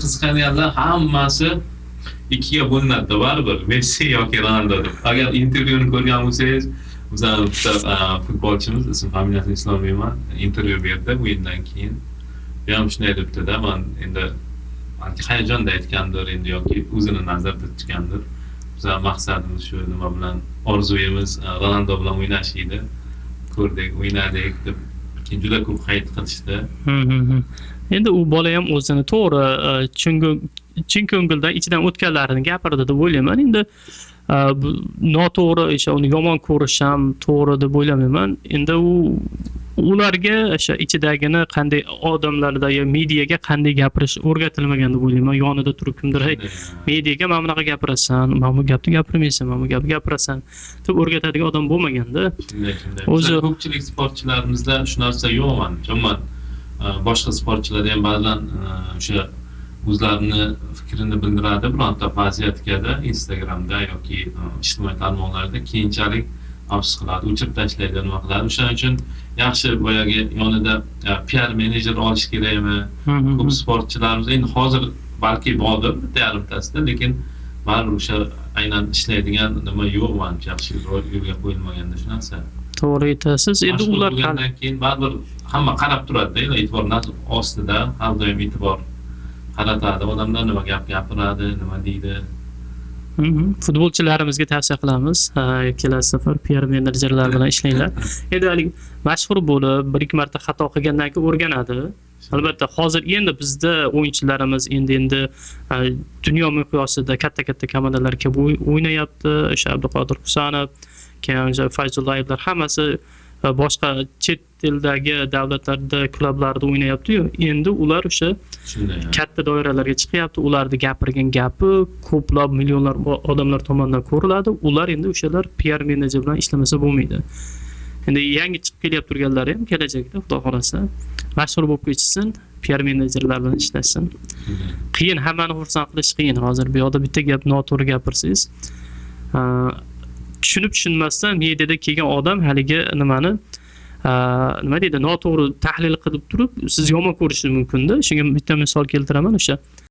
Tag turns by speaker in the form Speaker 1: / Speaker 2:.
Speaker 1: Qiziqadiganlar hammasi ikkiga bo'linadi baribir, Messi yoki Ronaldo deb. Agar intervyuni ko'rgan bo'lsangiz, bizani bitta futbolchimiz, ism familiyasini eslolmayman, intervyu berdi o'yindan keyin. U ham shunday debdi-da, man endi balki hayajonda aytgandir endi yoki o'zini nazarda tutgandir. Bizani maqsadimiz shu, nima bilan, orzuyimiz Ronaldo bilan o'ynash edi. Ko'rdik, o'ynadik deb keyin juda ko'p qayd qilishdi.
Speaker 2: Endi u bola ham o'zini to'g'ri, chin ko'ngildan ichidan o'tganlarini gapirdi deb o'ylayman. Endi bu noto'g'ri, o'sha uni yomon ko'rish ham to'g'ri deb o'ylamayman. Endi u ularga o'sha ichidagini qanday odamlarda yo mediaga qanday gapirish o'rgatilmagan deb o'ylayman. Yonida turib kimdir, "Hey, mediaga mana bunaqa gapirasan, mana bu gapni gapirmaysan, mana bu gapni gapirasan" deb o'rgatadigan odam bo'lmaganda.
Speaker 1: Shunday.
Speaker 2: O'zi-
Speaker 1: O'zi ko'pchilik sportchilarimizda shu narsa yo'q manimcha. Umuman boshqa sportchilarda ham ba'zan o'sha o'zlarini fikrini bildiradi bironta vaziyatgada Instagramda yoki ijtimoiy tarmoqlarda, keyinchalik afsus qiladi, o'chirib tashlaydi, nima qiladi. O'shaning uchun yaxshi boyagi yonida PR menejer olish kerakmi? Ko'p sportchilarimiz endi hozir balki bordir bitta yarimtasida, lekin baribir o'sha aynan ishlaydigan nima yo'q manimcha, yaxshi yo'lga qo'yilmaganda shu narsa.
Speaker 2: To'g'ri aytasiz. Endi
Speaker 1: Mashhur
Speaker 2: ular
Speaker 1: bo'lgandan keyin baribir hamma qarab turadi-da, e'tibor ostida har doim e'tibor qaratadi odamlar, nima gap gapiradi, nima deydi.
Speaker 2: Futbolchilarimizga tavsiya qilamiz. Kelasi safar PR menejerlar bilan ishlanglar. Endi haligi mashhur bo'lib, bir ikki marta xato qilgandan keyin o'rganadi. Albatta, hozir endi bizda o'yinchilarimiz endi dunyo miqyosida katta-katta komandalar kelib o'ynayapti. O'sha Abduqodir Husanov, keyin o'sha Fayzullayevlar hammasi boshqa chet eldagi davlatlarda klublarda o'ynayapti-yu. Endi ular o'sha katta doiralarga chiqyapti. Ularni gapirgan gapi ko'plab millionlar odamlar tomonidan ko'riladi. Ular endi o'shalar PR menejer bilan ishlamasa bo'lmaydi. Endi yangi chiqib kelyapti turganlari ham kelajakda, xudo xolasa, mashhur bo'lib ketishsin, PR menejerlar bilan ishlashsin. Qiyin, hammani xursand qilish qiyin. Hozir bu yoqda bitta gap noto'g'ri gapirsangiz, tushunib tushunmasdan mediada kelgan odam haligi nimani, nima deydi, noto'g'ri tahlil qilib turib, sizni yomon ko'rishi mumkin-da. Shunga bitta misol keltiraman o'sha.